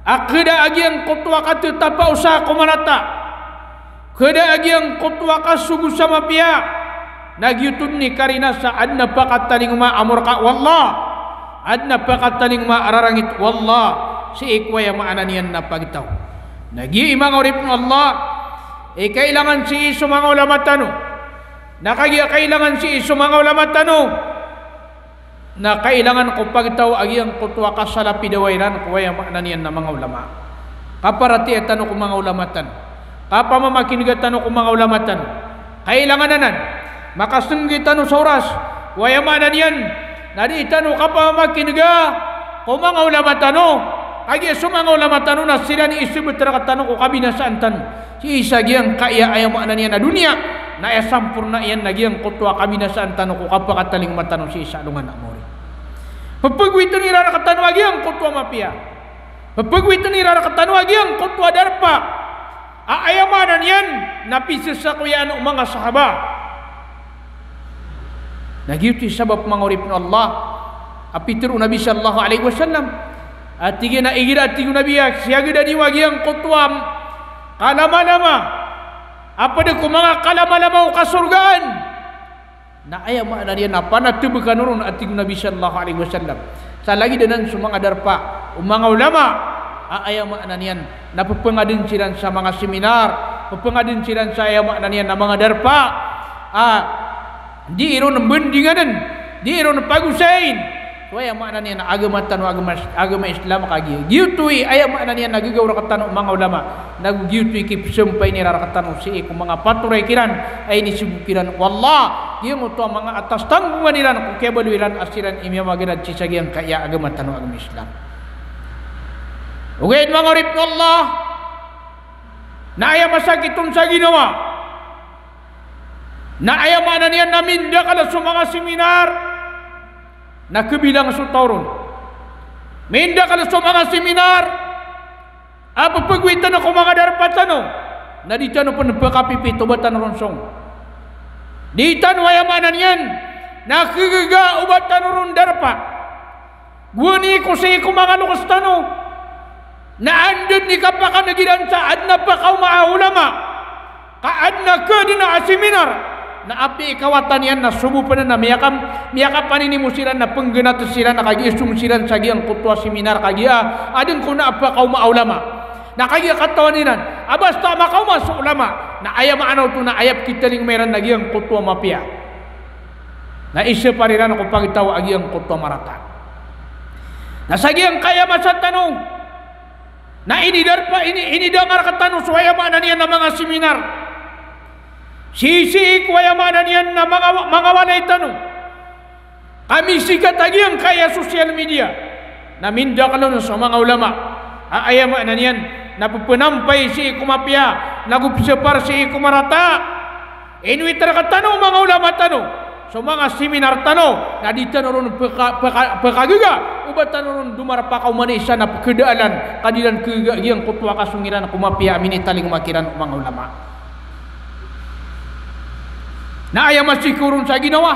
a khada a giyangkoto a katatapaosa ko marata, khada a giyangkoto a kasogo sa mapiya, na giyoto dn i karina sa adn a pakatalingoma a morka o Allah, adn a pakatalingoma a rarangit o Allah sii ko aya maana niyan na pagtaw. Na giya i manga oripn o Allah, i kailangan sii so manga ulama tano. Na kagiya kailangan sii so manga ulama tano, na kailangan ko pagtaw a giyangkoto a kasalapidawa iran ko aya maana niyan na manga ulama. Kaparatiyaya tano ko manga ulama tano. Kapamamakinega tano ko manga ulama tano. Kailangan anan, makasnggi tano sa oras ko aya maana niyan na di tano kapamamakinega ko manga ulama tano. Kagiya so manga ulama tano na siran i isbt rktano ko kabinasaan tano sii sa giyangkaya aya maana niyan a doniya, na aya samporna iyan na giyangkoto a kabinasaan tano ko kapakatalingoma tano sii sa alongan a maori. Pphagoitn iran rktano a giyangkoto a mapiya. Pphagoitn iran rktano a giyangkoto a darpa a aya maana niyan na pizasakoyaan o manga sahaba. Na giyoto i sabap, manga oripn o Allah, a pitharo o Nabi sallallahu alaihi wasallam, a tig iyan a igira, a tig o Nabi, a siyagda niyo a giyangkoto a kalamalama a pd ko manga kalamalama o kasorgaan, na aya maana niyan na panatb kano ron, a tig o Nabi sallallahu alaihi wasallam. Sa lagid anan so manga darpa o manga ulama a aya maana niyan na pphangadn siran sa manga seminar, pphangadn siran sa aya maana niyan na manga darpa a di iron mbndinganin, di iron pagosayin so aya maana niyan na agama tano, agama, agama Islam. Kagiya giyoto i aya maana niyan na gagaw rktano o manga ulama, nago giyoto i kipzampayin iran rktano sii ko manga patoray kiran a inisogo kiran o Allah. Giyangkoto a manga atas tanggongan iran ko kiyabaloy iran a siran i miyamaganad sii sa giyangkaya agama tano a agama Islam. Ogaid, manga oripn o Allah, na aya masakit on sa ginawa Na aya maana niyan na mindakal so manga seminar na kabilang so taw ron. Mindakal so manga seminar a pphagowai tano ko manga darpa tano, na di tano pn pkapipit o ba tano ron song. Di tano, aya maana niyan na khagaga o ba tano ron darpa. Gowani ko sii ko manga loks tano na anda dn i kapakanagiran sa adn a pakaoma a ulama, ka adn a khadna a seminar, na apiya i kawatan iyan na sobo pn na miyakam-, miyakapaninimo siran na pnggnat siran na kagiya song siran sa giyangkoto a seminar kagiya adn ko na a pakaoma a ulama. Na kagiya katawan iran a basta makaoma so ulama, na aya maana oto na aya pkitalingoma iran na giyangkoto a mapiya. Na isapar iran ko pagtaw a giyangkoto a marata. Na sa giyangkaya masa tano na inidarpa, ini, inidangar rktano so aya maana niyan na manga seminar sii, sii ko aya maana niyan na manga, manga walay tano. Ka misikat a giyangkaya social media na mindakl on so manga ulama a aya maana niyan na ppnampay sii ko mapiya, nago psapar sii ko marata. Inowit rktano o manga ulama tano so manga seminar tano, na di tano ron pka-, pka-, pkagaga o ba tano ron domarpa ka oman i isa na pkhadaalan ka di ran khagaga giyangkoto a kasong iran ko mapiya a minitalingoma kiran o manga ulama. Na aya masiko ron sa ginawa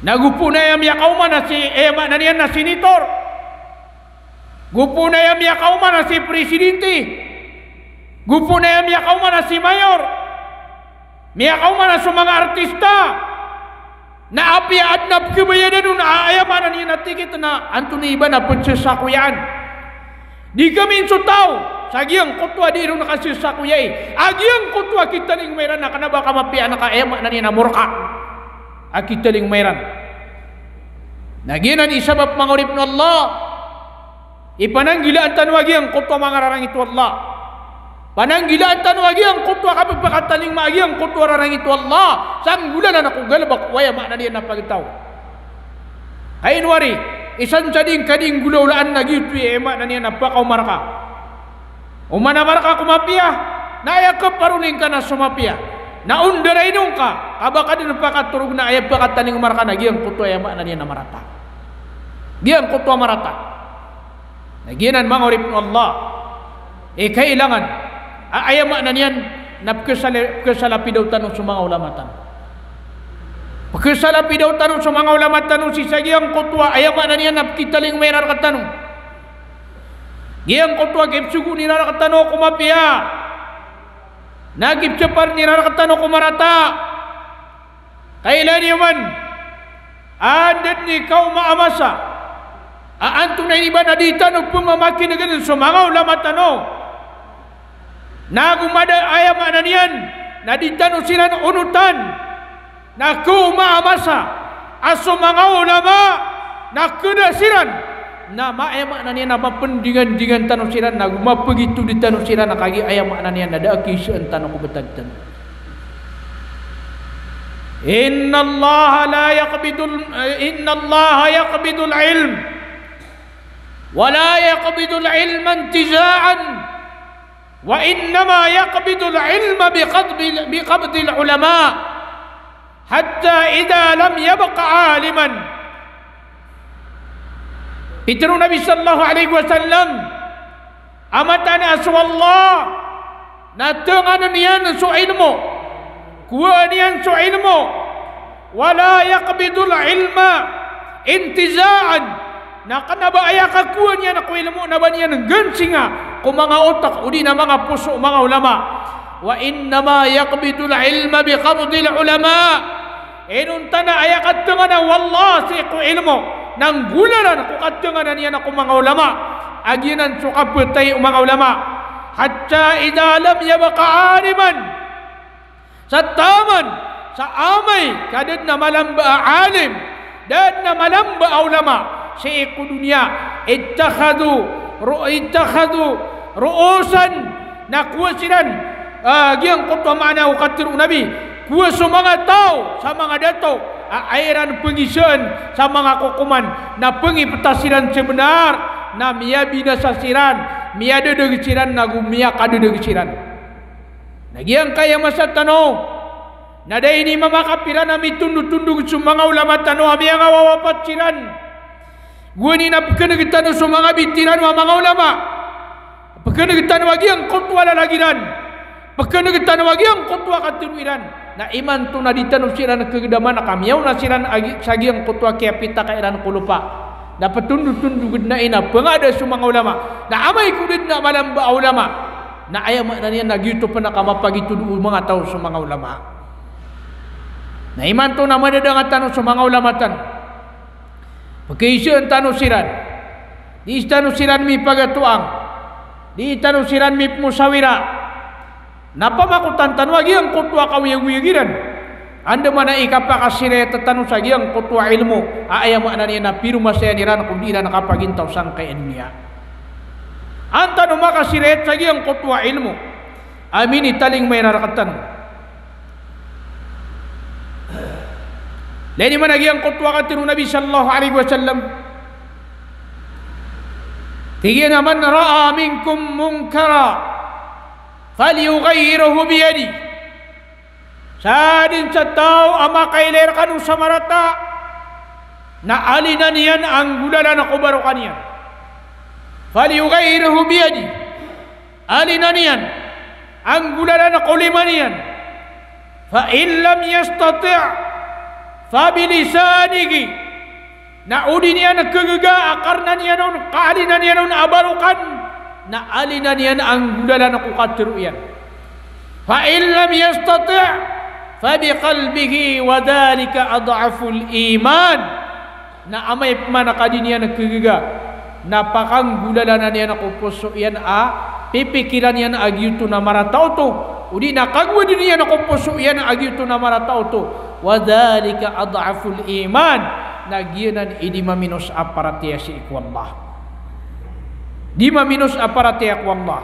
na go pn aya miyakaoma na si, aya maana niyan na senator. Go pn aya miyakaoma na si presidente. Go pn aya miyakaoma na si mayor. Miyakaoma na so manga artista. Na apiya adn a pkhabayadan on a aya maana niyan na ticket na antonaa i ba na pzasakoyaan. Di khamin so taw sa giyangkoto a di ron kasasakoyai a giyangkoto a kitalingoma iran na kna ba ka mapiya na ka aya maana niyan na morka a kitalingoma iran. Na giyanan i sabap, manga oripn o Allah, i pananggilaan tano a giyangkoto a manga rarangit o Allah. Pananggilaan tano a giyangkoto a kapphakatalingoma a giyangkoto a rarangit o Allah sa nggolalan ko galbk o aya maana niyan na pagtaw. Ka ino ari, isa sa di ngka di nggolawlaan na giyoto i aya maana niyan na pakaoma rka. Oman a marka ko mapiya, na aya kaparoli ngka na so mapiya. Na onda raino ngka, ka ba ka dn pakatorog na aya pakatalingoma rka na giyangkoto a aya maana niyan na marata. Giyangkoto a marata. Na giyanan, manga oripn o Allah, i kailangan a aya maana niyan na pkhasala-, pkhasalapidaw tano so manga ulama tano. Pkhasalapidaw tano so manga ulama tano sii sa giyangkoto a aya maana niyan na pkitalingoma iran rktano. Giyangkoto a kipsogoon iran rktano ko mapiya, na kipsapar iran rktano ko marata. Kailangan iyan man, anda dn i kaoma a masa a antonaa i ba na di tano pmamakinegn so manga ulama tano. Na go mada, aya maana niyan na di tano siran onotan. Na kaoma a masa a so manga ulama na khada siran, na ma-, aya maana niyan na mapndingandingan tano siran, na go mapagitod tano siran, na kagiya aya maana niyan na da a kiisaan tano ko btad tano. Innallaha la yaqbidul, innallaha yaqbidul ilm, wa la yaqbidul ilma intiza'an. Wa innama yaqbidul ilma biqabdil, biqabdil ulama, hatta idha lam yabqa aliman. Pitharo o Nabi sallallahu alaihi wasallam a mataan a so Allah na tnganan iyan so ilmo, kowaan iyan so ilmo, wala yaqbidul ilma intiza'an. Na kna ba aya kakowa niyan ko ilmo na ba niyan nggansinga ko manga otak odi na manga poso o manga ulama. Wa innama yaqbidul ilma biqabdil ulama. Inonta na aya katngana o Allah sii ko ilmo na nggolalan ko katngana niyan ko manga ulama. A giyanan so kapatay o manga ulama. Hatta idha lam yabqa aliman. Sa taman sa amay ka da dn a malamba a alim, da dn a malamba a ulama sii ko doniya, ittakhadhu ru-, ittakhadhu ru'usan, na kowa siran, ah, giyangkoto a maana o katharo o Nabi, kowa so manga taw sa manga dato a aya iran pngisaan sa manga kokoman, na pngipta siran sa bnar, na miyabinasa siran, miyadadag siran, nago miyakadadag siran. Na giyangkaya masa tano, Na da ini mamakapiran a mitondotondog so manga ulama tano a miyangawawapat siran. Gowani na pkhan'g tano so manga bitiran o manga ulama. Pkhan'g tano a giyangkoto a lalag iran. Pkhan'g tano a giyangkoto a katharo iran. Na imanto na di tano siran khagdaman ka miyaona siran a gi-, sa giyangkoto a kiyapitaka iran ko lopa. Na ptondotondog dn a ina pngada so manga ulama. Na amay ko da dn a malamba a ulama, na aya maana niyan na giyoto pn a kamapagitod o manga taw so manga ulama. Na imanto na madadanga tano so manga ulama tano. Pkhaisaan tano siran. Di tano siran mipagatoang. Di tano siran mipmosawira. Na pamakotan tano a giyangkoto a kaoyagoyag iran. Andamanaya i kapakasirayat tano sa giyangkoto a ilmo a aya maana niyan na piromasayan iran ko di iran kapagintaw sangkai a doniya. An tano makasirayat sa giyangkoto a ilmo a minitalingoma iran rktano. Lagid iman a giyangkoto a katharo o Nabi sallallahu alaihi wasallam. Tig iyan a, "Man ra'a minkum munkaran falyughayyirhu biyadihi." Sadn sa taw a makailay rkano sa marata, na alinan iyan a nggolalan ko barokan iyan. Falyughayyirhu biyadihi. Alinan iyan a nggolalan ko lima niyan. Fa in lam yastati' fabilisanihi. Na o di niyan khagaga a karna niyan on, kaalinan iyan on a barokan, na alinan iyan a nggolalan ko katharo iyan. Fa in lam yastati' fabiqalbihi wa dhalika ad'aful iman. Na amay pman ka di niyan khagaga, na pakanggolalanan iyan ko poso iyan a pipikiran iyan a giyoto na marata oto, o di na kagowad iyan ko poso iyan a giyoto na marata oto. Wa dhalika ad'aful iman. Na giyanan i di maminos a paratiyaya sii ko Allah. Di maminos a paratiyaya ko Allah.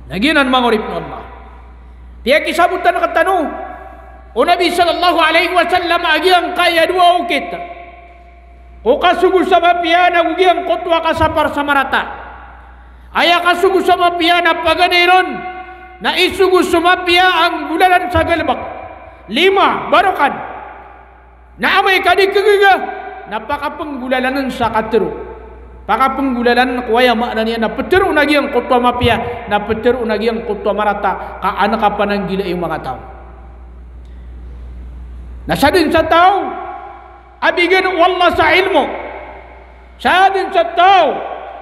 Na giyanan manga oripn o Allah. Piyakisabotan rktano o Nabi sallallahu alaihi wasallam a giyangkaya dowa okit ko kasogo sa mapiya nago giyangkoto a kasapar sa marata. Aya kasogo sa mapiya na paganay ron na isogo so mapiya a nggolalan sa galbk. Lima, barokan. Na amay ka di khagaga, na pakapnggolalan sa katharo. Pakapnggolalan ko aya maana niyan na ptharoon a giyangkoto a mapiya, na ptharoon a giyangkoto a marata, ka an ka pananggilai o manga taw. Na sadn sa taw a bigan o Allah sa ilmo. Sadn sa taw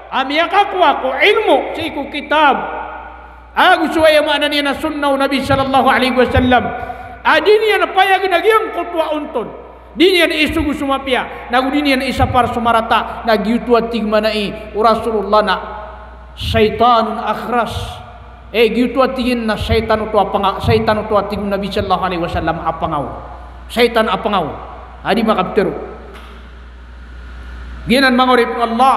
a miyakakowa ko ilmo sii ko kitab ago so aya maana niyan na sunnah o Nabi sallallahu alaihi wasallam, a di niyan payagn a giyangkoto a onton. Di niyan isogo so mapiya, nago di niyan isapar so marata, na giyoto a tig mambo o Rasulullah na shaytanun akhras. Eh, giyoto a tig iyan na shaytan oto a panga-, shaytan oto a tig o Nabi sallallahu alaihi wasallam a pangaw. Shaytan a pangaw. A di makaptharo. Giyanan manga oripn o Allah.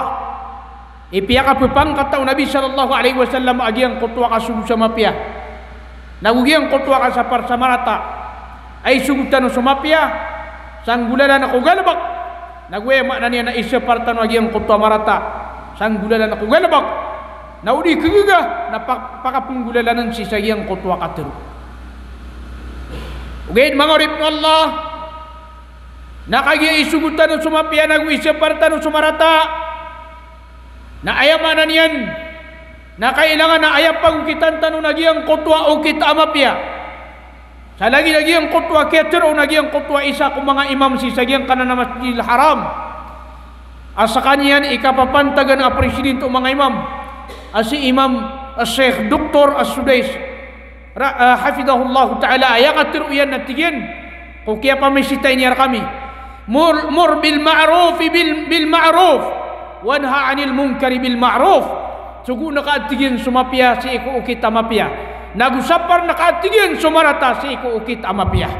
Ipiyakapphangkata o Nabi sallallahu alaihi wasallam a giyangkoto a kasogo sa mapiya nago giyangkoto a kasapar sa marata a isogo tano so mapiya sa nggolalan ko galbk, nago aya maana niyan na isapar tano a giyangkoto a marata sa nggolalan ko galbk, na o di khagaga na pak-, pakapnggolalanan sii sa giyangkoto a katharo. Ogaid manga oripn o Allah, na kagiya isogo tano so mapiya nago isapar tano so marata, na aya maana niyan na kailangan a aya pagokitan tano na giyangkoto a okit a mapiya. Sa lagid a giyangkoto a kiyatharo na giyangkoto a isa ko manga imam sii sa giyangkanan a Masjidil Haram a skaniyan i kapapantagan a presidente o manga imam, a si Imam, a Sheikh Doktor As-Sudais, ra-, ah, hafidhahullahu ta'ala, aya katharo iyan na tig iyan ko kiyapamisita iyan rkami, "Mur, mur bil ma'ruf bil, bil ma'ruf, wanha 'anil munkari bil ma'ruf." Sogoon ka, a tig iyan, so mapiya sii ko okit a mapiya, nago saparn ka, a tig iyan, so marata sii ko okit a mapiya.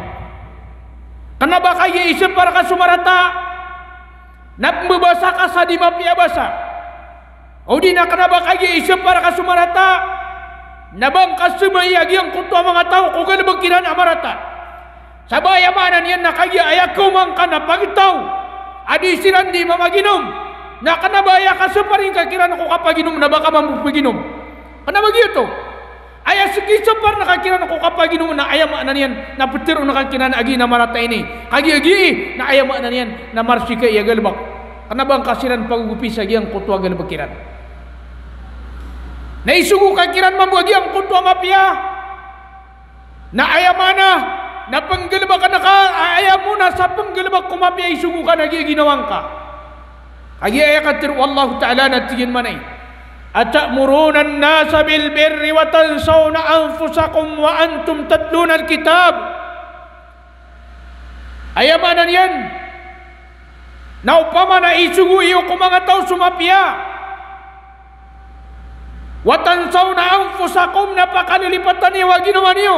Kna ba kagiya isapar ka so marata na pmbabasa ka sa di mapiya a basa. O di na kna ba kagiya isapar ka so marata na ba ngka smbay a giyangkoto a manga taw ko galbk iran a marata. Sa ba aya maana niyan na kagiya aya kaoma ngka na pagtaw a di siran di mamaginom, na kna ba aya kasapari ngka kiran ko kapaginom na ba ka mambo paginom. Kna ba giyoto. Aya sii kisapar ngka kiran ko kapaginom na aya maana niyan na ptharoon ngka kiran a giya na marata ini. Kagiya giya na aya maana niyan na marsi ka iya galbk. Kna ba ngka siran pagogopi sa giyangkoto a galbk iran. Na isogo ka kiran mambo a giyangkoto a mapiya. Na aya maana na pnggalbk ngka, aya maana sa pnggalbk ko mapiya isogo ka na giya ginawa ngka. Kagiya aya katharo o Allah Ta'ala na tig iyan mambo a, "Ata'muruna an-nasa bil birri wa tansawna anfusakum wa antum tatluna al-kitab." Aya maana niyan na opama na isogo iyo ko manga taw so mapiya. Wa tansawna anfusakum, na pakalilipatan iyo a ginawa niyo.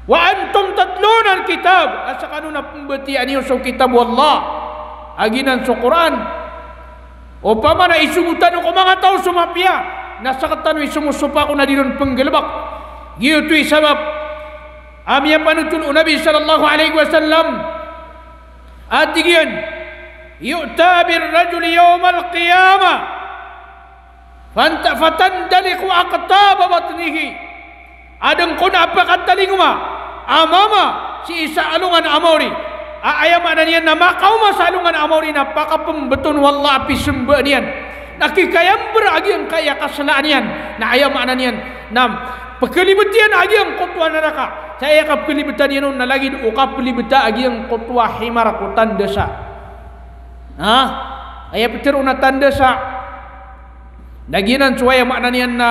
Wa antum tatluna al-kitab, a skano na pmbatiyaan iyo so kitab o Allah, a giyanan so Qur'an. Opama na isogo tano ko manga taw so mapiya, na sktano i somosopa ko na di ron pnggalbk. Giyoto i sabap a miyapanotol o Nabi sallallahu alaihi wasallam a tig iyan, "Yu'ta bir rajuli yawmal qiyamah, fanta-, fatandaliqu aqtabu batnihi." Adn kon a pakatalingoma a mama sii sa alongan a maori. A aya maana niyan na makaoma sa alongan a maori na pakapmbton o Allah a pismbaan iyan. Na kikayamber a giyangkaya kaslaan iyan. Na aya maana niyan na pkhalibet iyan a giyangkoto a naraka. Sa aya kapkhalibetan iyan on na lagid o kapkhalibeta a giyangkoto a himar ko tanda sa. Ha? Aya ptharoon a tanda sa. Na giyanan so aya maana niyan na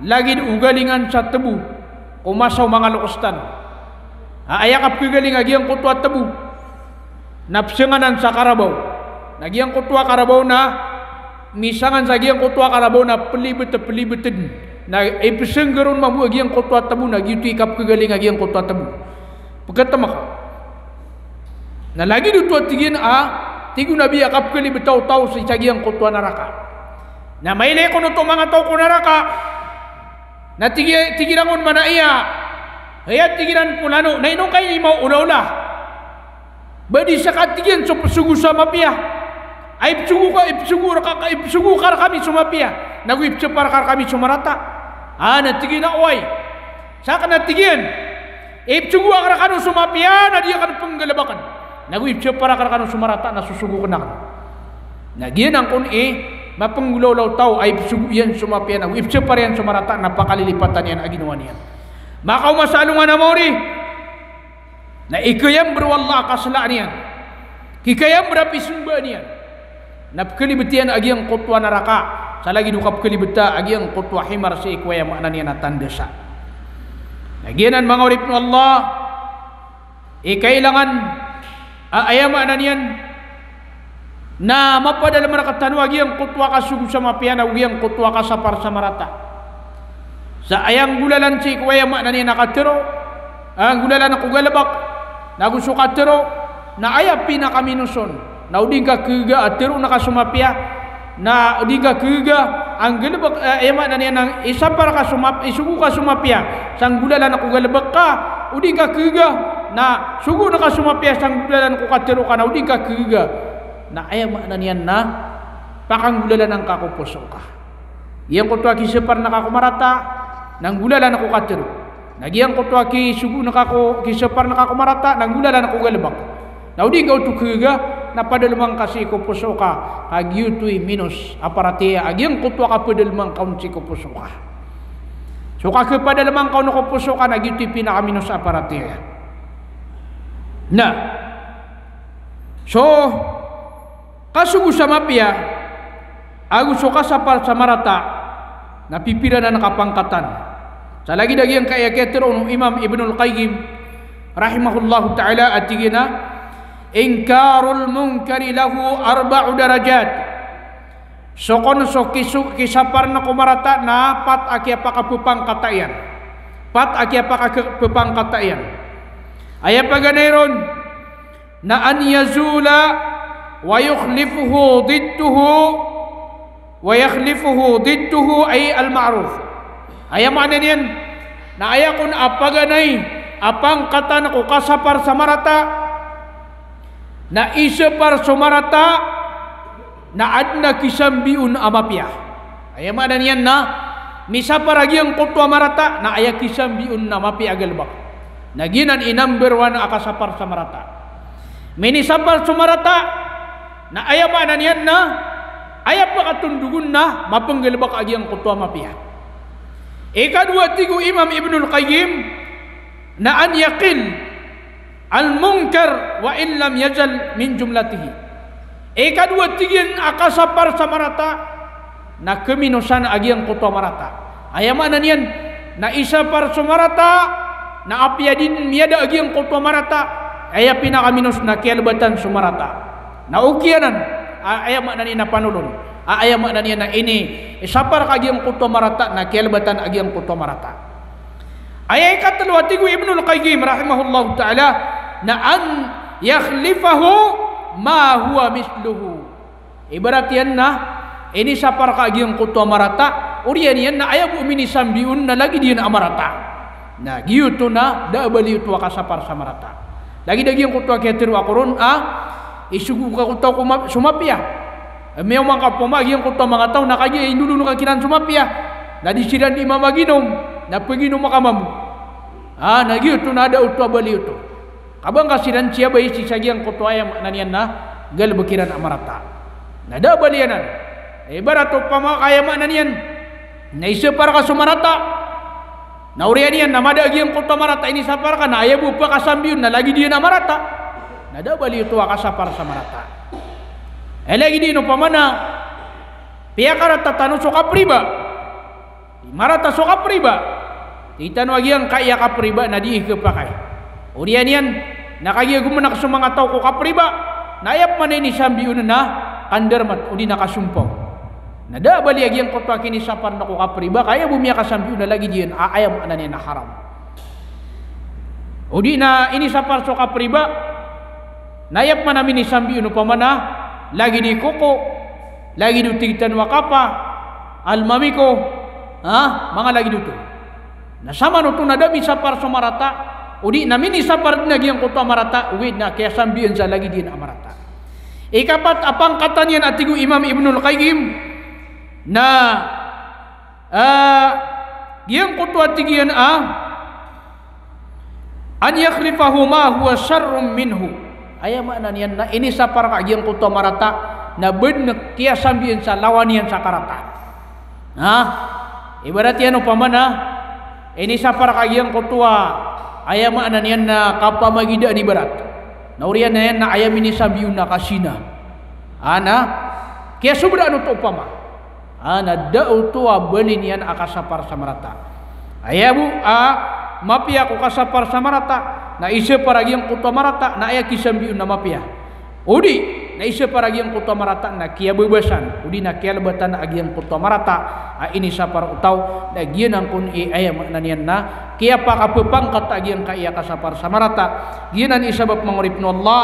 lagid o galingan sa tbo ko masa o manga loks tano. Ha, aya kapkhagaling a giyangkoto a tbo na psanganan sa karabaw. Na giyangkoto a karabaw na misangan sa giyangkoto a karabaw na plibet, plibeten. Na ipsnggaron mambo a giyangkoto a tbo na giyoto i kapkhagaling a giyangkoto a tbo. Pkhatama ka. Na lagid oto a tig iyan a, tig o Nabi a kapkhalibeta o taw sii sa giyangkoto a naraka. Na mailay kon oto manga taw ko naraka. Na tig i-, tig iran on mambo a, "Hay," tig iran, "polano, na ino ka ini maolaola? Ba di ska," tig iyan, "so psogo sa mapiya? Ay, psogo ka, ipsogo rka, ipsogo ka rkami so mapiya, nago ipsapar ka rkami so marata." A, na tig iyan a, "Oway." Sakn a tig iyan, "Ipsogo akn rkano so mapiya na di akn pnggalbkn. Nago ipsapar akn rkano so marata na sosogo akn akn." Na giyanan kon i mapnggolawla o taw a ipsogo iyan so mapiya nago ipsapar iyan so marata na pakalilipatan iyan a ginawa niyan. Makaoma sa alongan a maori na ikayamber o Allah a kaslaan iyan. Kikayamber a pismbaan iyan. Na pkhalibet iyan a giyangkoto a naraka, sa lagid o kapkhalibeta a giyangkoto a himar sii ko aya maana niyan a tanda sa. Na giyanan manga oripen o Allah i kailangan a aya maana niyan na mapadalm rktano a giyangkoto a kasogo sa mapiya nago giyangkoto a kasapar sa marata. Sa aya nggolalan sii ko aya maana niyan a katharo, a nggolalan ko galbk, nago so katharo, na aya pinakaminos on na o di ngka khagaga a tharoon ka so mapiya, na o di ngka khagaga a nggalbk, eh, aya maana niyan a isapar ka so map-, isogo ka so mapiya sa nggolalan ko galbk ka, o di ngka khagaga na sogoon ka so mapiya sa nggolalan ko katharo ka, na o di ngka khagaga. Na aya maana niyan na pakanggolalan angka ko poso ka. Giyangkoto a kisapar angka ko marata na nggolalan ko katharo. Na giyangkoto a kisogoon ka ko, kisapar angka ko marata na nggolalan ko galbk. Na o di ngka oto khagaga na padalm angka sii ko poso ka, ka giyoto i minos a paratiyaya a giyangkoto a kapadalm angka on sii ko poso ka. So kapadalm angka on ko poso ka na giyoto i pinakaminos a paratiyaya. Na so kasogo sa mapiya ago so kasapar sa marata na pipira anan kapangkatan. Sa lagid a giyangkaya kiyatharo o Imam Ibnul Qayyim rahimahullahu ta'ala a tig iyan a, "Inkarul munkari lahu arba'u darajat." So kon so kiso-, kisapar angka ko marata na pat a kiyapakapepangkata iyan. Pat a kiyapakapepangkata iyan. Aya paganay ron na an yazula wa yukhlifuhu didduhu, wa yukhlifuhu didduhu ay al-ma'ruf. Aya maana niyan na aya kon a paganay a pangkatan ko kasapar sa marata na isapar so marata na adn a kisambi on a mapiya. Aya maana niyan na Misapar a giyangkoto a marata, na aya kisambi on na mapiya a galebek. Na giyanan i number one a kasapar sa marata. Minisapar so marata, na aya maana niyan na aya pekatondog on na mapenggalebek a giyangkoto a mapiya. Ikadowa, tig o Imam Ibnul Qayyim, na an yaqil al-munkar wa in lam yazal min jumlatihi. Ikadowa, tig iyan, a kasapar sa marata na keminosan a giyangkoto a marata. Aya maana niyan na isapar so marata, na apiya di den miyada a giyangkoto a marata, aya pinakaminos na kiyalebatan so marata. Na okay anan, a, aya maana niyan na panolon. A, aya maana niyan na inisapar ka a giyangkoto a marata na kiyalebatan a giyangkoto a marata. Aya ikatelo a tig o Ibnul Qayyim rahimahullahu ta'ala, na an yakhlifahu ma huwa mithluhu. Ibarat iyan na inisapar ka a giyangkoto a marata, oriyan iyan na aya bo minisambi on na lagid iyan a marata. Na giyoto na da a bali oto a kasapar sa marata. Lagid a giyangkoto a kiyatero ako ron a, isogo ka ko taw ko ma-, so mapiya. Miyaoma ngka opama a giyangkoto a manga taw na kagiya indodon ka kiran so mapiya, na di siran di mamaginom, na peginom ka mambo. A, na giyoto na da oto a bali oto. Ka ba ngka siran siyabay sii sa giyangkoto a aya maana niyan na galebek iran a marata. Na da a bali anan. Ibarat opama ka aya maana niyan na isapar ka so marata, na oriyan iyan na mada a giyangkoto a marata inisapar ka, na aya bo pekasambi on na lagid iyan a marata, na da a bali oto a kasapar sa marata. Aya lagid iyan opama na piyakarata tano so kapriba. Marata so kapriba. Tig tano a giyangkaya kapriba na di kepakay. Oriyan iyan na kagiya gomenek so manga taw ko kapriba, na aya pman a inisambi on na kandarmat, odi na kasompaw. Na da a bali a giyangkoto a kinisapar na ko kapriba, ka aya bo miyakasambi on na lagid iyan a, aya maana niyan na haram. Odi na inisapar so kapriba, na aya pman a minisambi on opama na lagid i koko, lagid o tig tano a kapa, almamiko, ha, manga lagid oto. Na samanoto na da misapar so marata, odi na minisapar den a giyangkoto a marata, ogaid na kiyasambian sa lagid iyan a marata. Ikapat a pangkatan iyan a tig o Imam Ibnul Qayyim, na, ah, giyangkoto a tig iyan a, an yakhlifahu ma huwa sharrun minhu. Aya maana niyan na inisapar ka a giyangkoto a marata, na bed na kiyasambian sa lawan iyan sa karata. Ha? Ibarat iyan opama na inisapar ka a giyangkoto a, aya maana niyan na kapamagidaan ibarat. Na oriyan iyan na aya minisambi on na kasina. Ana, kiyasobraan oto opama. A, na da oto a bali niyan a kasapar sa marata. Aya bo a mapiya ko kasapar sa marata, na isapar a giyangkoto a marata, na aya kisambi on na mapiya. Odi na isapar a giyangkoto a marata na kiyabebasan, odi na kiyalebatan a giyangkoto a marata a inisapar o taw, na giyanan kon i aya maana niyan na kiyapakapepangkat a giyangkaya kasapar sa marata. Giyanan i sabap, manga oripen o Allah,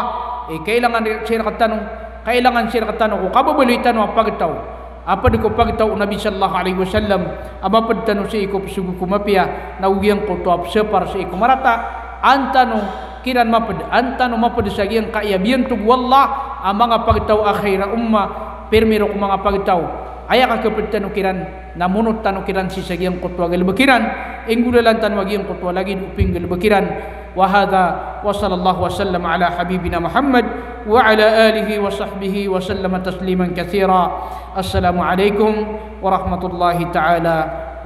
i kailangan sii rektano, kailangan sii rektano ko kababaloy tano a pagtaw a ped ko pagtaw o Nabi sallallahu alaihi wasallam, a maped tano sii ko pesogo ko mapiya, nago giyangkoto a pesapar sii ko marata, an tano kiran maped, an tano maped sa giyangkaya biyantog o Allah a manga pagtaw a khair a ummah, pirmiro ko manga pagtaw. Aya kakeped tano kiran, na monot tano kiran sii sa giyangkoto a galebek iran, inggolalan tano a giyangkoto a lagid o pinggalebek iran. Wa hadha, wa sallallahu wa sallam ala habibina Muhammad wa ala alihi wa sahbihi wa sallama tasliman kathira. Assalamu alaikum warahmatullahi ta'ala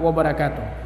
wabarakatuh.